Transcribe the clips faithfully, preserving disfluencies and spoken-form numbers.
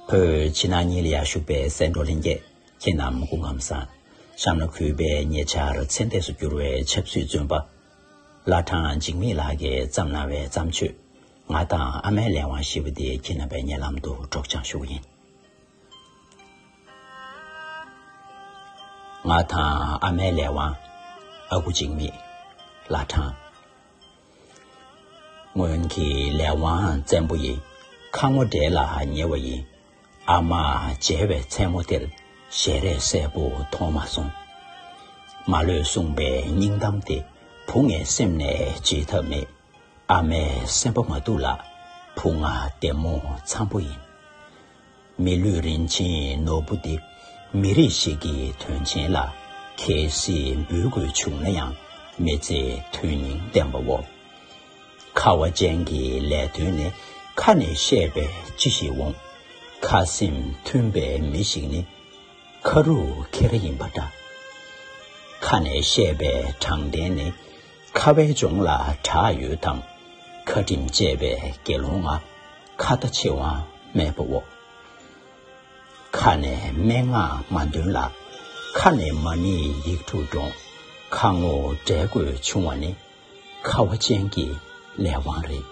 བོད་ཕྱི་ནང་གཉིས་ལ་ཡར་བཞུགས་པའི་གསན་གྲོགས་ལྷན་རྒྱས། ཁྱེད་རྣམས་སྐུ་ཁམས་བཟང་། གཤམ་ལ་གུས་པས་ཉེ་ཆར་ཚེ་འདས་སུ་གྱུར་བའི་ཆབ་སྲིད་བཙོན་པ་བླ་བྲང་འཇིགས་མེད་ལགས་ཀྱིས་བརྩམས་གནང་བའི་བརྩམས་ཆོས། ང་དང་ཨ་མའི་ལས་དབང་ཞེས་པ་དེ་ཁྱེད་རྣམ་པའི་སྙན་ལམ་དུ་སྒྲོག་སྦྱང་ཞུ་གི་ཡིན། ང་དང་ཨ་མའི་ལས་དབང་། ཨ་ཁུ་འཇིགས་མེད། བླ་བྲང་། སྔོན་གྱི་ལས་དབང་བཙན་པོ་ཡིས། ཁ་ངོ་འབྲས་ལ་ཉེ་བ་ཡིན། ཨ་མ་མཇལ་བའི་མཚན་མོ་དེར། ཞལ་རས་གསལ་པོ་མཐོང་མ་སོང་། མ་ལོས་གསུངས་པའི་སྙིང་གཏམ་དེ། བུ་ངའི་སེམས་ནས་བརྗེད་ཐབས་མེད། ཨ་མའི་སེམས་པ་མ་སྡུག་ལ། བུ་ང་བདེ་མོ་འཚམ་པོ་ཡིན། མི་ལུས་རིན་ཆེན་ནོར་བུ་འདི། མི་རིགས་ཤིག་གི་དོན་ཆེན་ལ། གལ་སྲིད་འབུལ་དགོས་བྱུང་ན་ཡང་། མི་ཚེ་དོན་སྙིང་ལྡན་པའོ། ཁ་བ་ཅན་གྱི་ལས་དོན་ནི། ཁ་ནས་བཤད་པས་ཅི་ཞིག་འོང་། ཁ་སེམས་མཐུན་པའི་མི་ཞིག་ནི། ཁ་རུ་ཁྱེར་ཡིན་པ་འདྲ། ཁ་ནས་བཤད་པའི་དྲང་བདེན་ནི། ཁ་བའི་ལྗོངས་ལ་གྲགས་ཡོད་དམ། ཁ་དྲིན་གཅེས་པའི་དགེ་སློང་ང་། ཁ་ལྟ་ཕྱེ་དབང་མེད་པའོ། ཁ་ནས་སྨྲེ་སྔགས་མ་འདོན་ལ། ཁ་ནས་མ་ཎི་ཡིག་དྲུག་བགྲོངས། ཁ་ངོ་འབྲལ་དགོས་བྱུང་བ་ནི། ཁ་བ་ཅན་གྱི་ལས་དབང་རེད།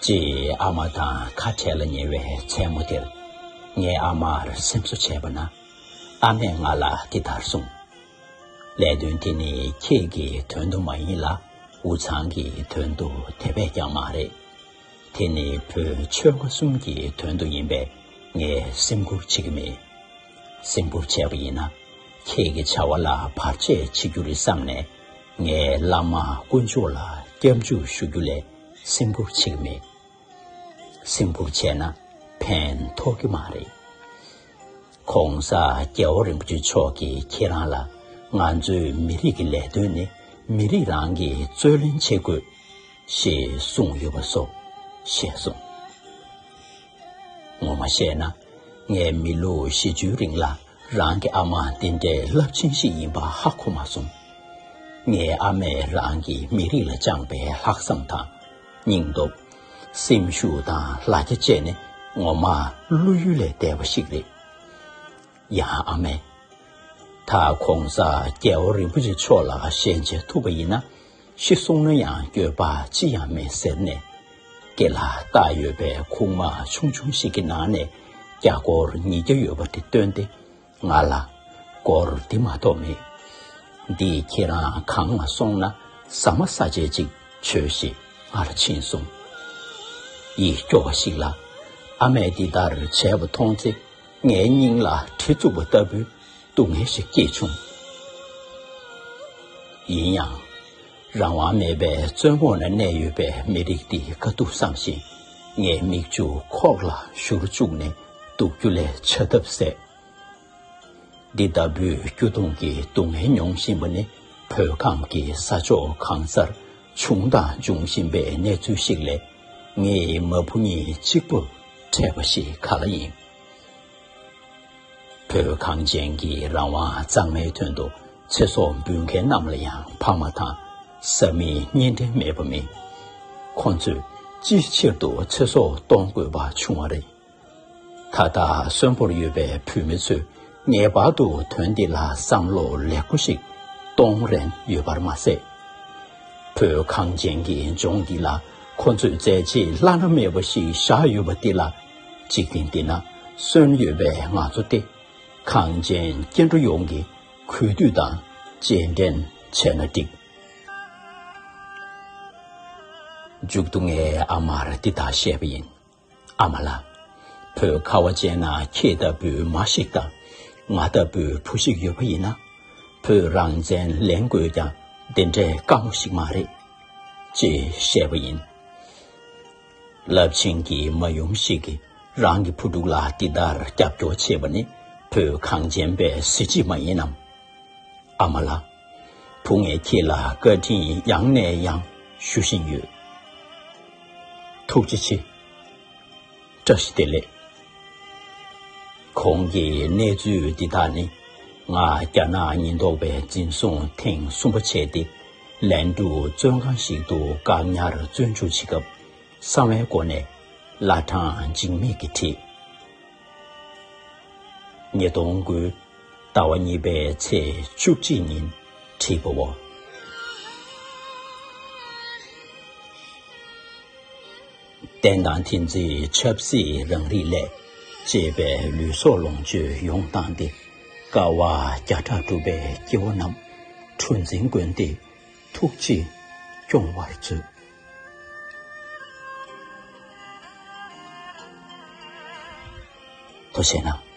ཅེས་ཨ་མ་དང་ཁ་བྲལ་ལ་ཉེ་བའི་མཚན་མོ་དེར། ངས་ཨ་མར་སེམས་གསོ་བྱས་པ་ན། ཨ་མས་ང་ལ་འདི་ལྟར་གསུངས། ལས་དོན་དེ་ནི་ཁྱེད་ཀྱི་དོན་དུ་མ་ཡིན་ལ། འུ་ཚང་གི་དོན་དུ་དེ་བས་ཀྱང་མ་རེད། དེ་ནི་བོད་ཆོལ་ཁ་གསུམ་གྱི་དོན་དུ་ཡིན་པས། ངས་སེམས་ཁུར་བྱེད་ཀྱི་མེད། སེམས་ཁུར་བྱས་པ་ཡིན་ན། ཁྱེད་ཀྱི་བྱ་བ་ལ་བར་ཆད་བྱེད་རྒྱུ་རེད་བསམ་ནས། ངས་བླ་མ་དཀོན་མཆོག་ལ་སྐྱབས་འཇུག་ཞུ་རྒྱུ་ལས་སེམས་ཁུར་བྱེད་ཀྱི་མེད། སེམས་ཁུར་བྱས་ན་ཕན་ཐོགས་ཀྱི་མ་རེད། ༸གོང་ས་༸རྒྱལ་བ་རིན་པོ་ཆེ་མཆོག་གིས་ཁྱེད་རང་ལ། ང་ཚོའི་མི་རིགས་ཀྱི་ལས་དོན་ནི། མི་རིགས་རང་གིས་རྩོད་ལེན་བྱེད་དགོས། ཞེས་གསུངས་ཡོད་པ་སོགས་བཤད་སོང་། ངོ་མ་བཤད་ན། ངས་མི་ལོ་བཞི་བཅུའི་རིང་ལ། རང་གི་ཨ་མ་འདི་འདྲའི་རླབས་ཆེན་ཞིག་ཡིན་པ་ཧ་གོ་མ་སོང་། ངའི་ཨ་མས་རང་གི་མི་རིགས་ལ་བཅངས་པའི་ལྷག་བསམ་དང་། སྙིང་སྟོབས། སེམས་ཤུགས་དང་ལ་རྒྱ་བཅས་ནི། ངོ་མ་བློ་ཡུལ་ལས་འདས་པ་ཞིག་རེད། ཡང་ཨ་མས། ད་༸གོང་ས་༸རྒྱལ་བ་རིན་པོ་ཆེ་མཆོག་ལ་ཞལ་མཇལ་ཐུབ་པ་ཡིན་ན། ཤི་སོང་ན་ཡང་འགྱོད་པ་ཅི་ཡང་མེད་ཟེར་ནས། སྐེ་ལ་བཏགས་ཡོད་པའི་ཁུག་མ་ཆུང་ཆུང་ཞིག་གི་ནང་ནས། རྒྱ་སྒོར་ཉིས་བརྒྱ་ཡོད་པ་དེ་བཏོན་ཏེ། ང་ལ་སྒོར་འདི་མ་གཏོགས་མེད། འདི་ཁྱེད་རང་གང་ལ་སོང་ན། ཟ་མ་ཟ་ཆས་ཅིག་བྱོས་ཞེས་ང་ལ་བྱིན་སོང་། ཡིད་སྐྱོ་བ་ཞིག་ལ། ཨ་མས་འདི་ལྟར་བྱས་པ་མཐོང་ཚེ། ངའི་སྙིང་ལ་གྲི་བཙུགས་པ་ལྟ་བུའི་སྡུག་བསྔལ་ཞིག་སྐྱེས་བྱུང་། ཡིན་ཡང་། རང་དབང་མེད་པའི་བཙོན་འོག་ན་གནས་ཡོད་པའི་མི་རིགས་འདི་དཀའ་སྡུག་བསམ་བཞིན། ངའི་མིག་ཆུ་ཁོག་ལ་བཞུར་བཅུག་ནས་སྡུག་རྒྱུ་ལས་བྱ་ཐབས་ཟད། འདི་ལྟ་བུའི་སྐྱོ་གདུང་གི་སྡུག་བསྔལ་མྱོང་བཞིན་པ་ནི། བོད་ཁམས་ཀྱི་ས་ཕྱོགས་གང་སར་བྱུང་དང་འབྱུང་བཞིན་པའི་གནས་ཚུལ་ཞིག་ལས། ངའི་མ་བུ་གཉིས་གཅིག་པུར་འཕྲད་པ་ཞིག་ག་ལ་ཡིན། བོད་གངས་ཅན་གྱི་རང་དབང་གཙང་མའི་དོན་དུ། ཚེ་སྲོག་འབུལ་མཁན་རྣམས་ལ་ཡང་ཕ་མ་དང་བཟའ་མིའི་གཉེན་འབྲེལ་མེད་པ་མིན། ཁོང་ཚོས་ཅིའི་ཕྱིར་དུ་ཚེ་སྲོག་གཏོང་དགོས་པ་བྱུང་བ་རེད། ད་ལྟ་གསོན་པོར་ཡོད་པའི་བོད་མི་ཚོས་ངེས་པར་དུ་དོན་འདི་ལ་བསམ་བློ་ལེགས་པོ་ཞིག་གཏོང་རན་ཡོད་པར་མ་ཟད། བོད་གངས་ཅན་གྱི་ལྗོངས་འདི་ལ་ཁོ་ཚོས་མཛད་རྗེས་བླ་ན་མེད་པ་ཞིག་བཞག་ཡོད་པ་འདི་ལ། འཇིག་རྟེན་འདི་ན་གསོན་ཡོད་པའི་ང་ཚོ་སྟེ། གངས་ཅན་སྐྱེ་འགྲོ་ཡོངས་ཀྱི་གུས་འདུད་དང་རྗེས་དྲན་བྱས་ན་འགྲིག། མཇུག་ཏུ་ངས་ཨ་མར་འདི་ལྟར་བཤད་པ་ཡིན། ཨ་མ་ལགས། བོད་ཁ་བ་ཅན་ན་ཁྱེད་ལྟ་བུའི་མ་ཞིག་དང་། ང་ལྟ་བུའི་བུ་ཞིག་ཡོད་པ་ཡིན་ན། བོད་རང་བཙན་ལེན་དགོས་ཀྱང་། འདི་འདྲའི་དཀའ་མོ་ཞིག་མ་རེད། ཅེས་བཤད་པ་ཡིན། རླབས་ཆེན་གྱི་མ་ཡུམ་ཞིག་གིས་རང་གི་བུ་ཕྲུག་ལ་འདི་ལྟར་རྒྱབ་སྐྱོར་བྱེད་པ་ནི། བོད་གངས་ཅན་པའི་གཟི་བརྗིད་མ་ཡིན་ནམ། ཨ་མ་ལགས། བུ་ངས་ཁྱེད་ལ་བཀའ་དྲིན་ཡང་ནས་ཡང་ཞུ་བཞིན་ཡོད། ཐུགས་རྗེ་ཆེ། བཀྲ་ཤིས་བདེ་ལེགས། གོང་གི་གནས་ཚུལ་འདི་དག་ནི། ང་རྒྱ་ནག་ཉེན་རྟོག་པས་འཛིན་བཟུང་ཐེངས་གསུམ་པ་བྱས་ཏེ། ལན་ཀྲུའུ་བཙོན་ཁང་ཞིག་ཏུ་བཀག་ཉར་བཙོན་འཇུག་བྱེད་སྐབས། གསང་བའི་སྒོ་ནས་ བླ་བྲང་འཇིགས་མེད་ཀྱིས་བྲིས། ཉིས་སྟོང་དགུ། ཟླ་བ་གཉིས་པའི་ཚེས་བཅུ་གཅིག་ཉིན་བྲིས་པའོ། བསྟན་དང་མཐུན་རྫས་ཆབ་སྲིད་རང་རིགས་ལས། གཅེས་པའི་ལུས་སྲོག་ལོངས་སྤྱོད་ཡོངས་བཏང་སྟེ། དཀའ་བ་བརྒྱ་ཕྲག་སྒྲུབ་པའི་སྐྱེ་བོ་རྣམས། གྲུ་འཛིན་བསྐོན་ཏེ་ཐུགས་རྗེས་སྐྱོང་བར་མཛོད། ཐུགས་རྗེ་གནང་།